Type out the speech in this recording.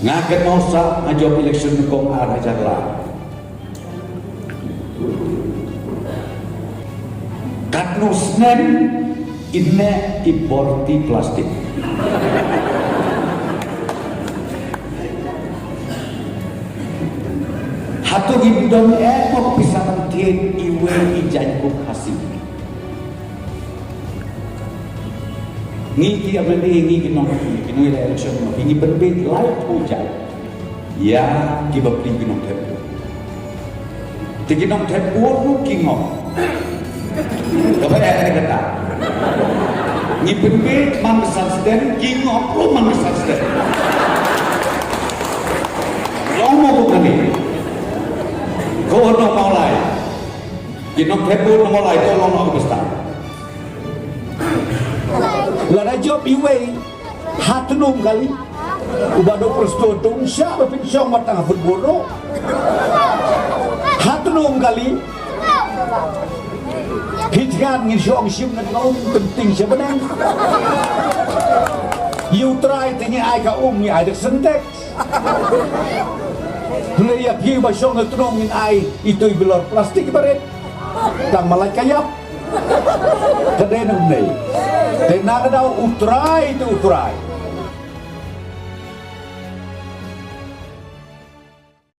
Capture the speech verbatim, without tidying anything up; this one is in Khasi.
Nga kynmaw sa nga jop election nyngkong ar hajar lai. Katno snem ine i bor ti plastik. Hato ngim don eh mo pisa ban thied iwei i jaiñkup Khasi. Ngi ki M L A, ngi ki nong, ki nong election, ngi pynbeit lai phew jait ïa ki bapli ki nongthep vote. Te ki nongthep vote ruh ki ngop. Kaba ïa kane kata, ngi pynbeit man ka san sdang, ki ngop ruh man ka san sdang. Long mo ko kane. Ko Nong Mawlai. Ki nongthep vote Nong Mawlai, to long mo ko basta. Lada jop iwei, ha tnum kali. Uba dei u Prestone Tynsong, ba pynshong mat tang ha football ruh. Ha tnum kali. Phi thngan ngin shong shim na tnum, pynting sha bneng. Ïa U Trai te ngi ai ka um, ngi ai da ka Sintex. Hynrei ïa phi ba shong na tnum ngin ai itu i bilor plastik barit. Tang ma lait ka ïap. Ka dei nang dei. Te na ka daw U Trai te U Trai.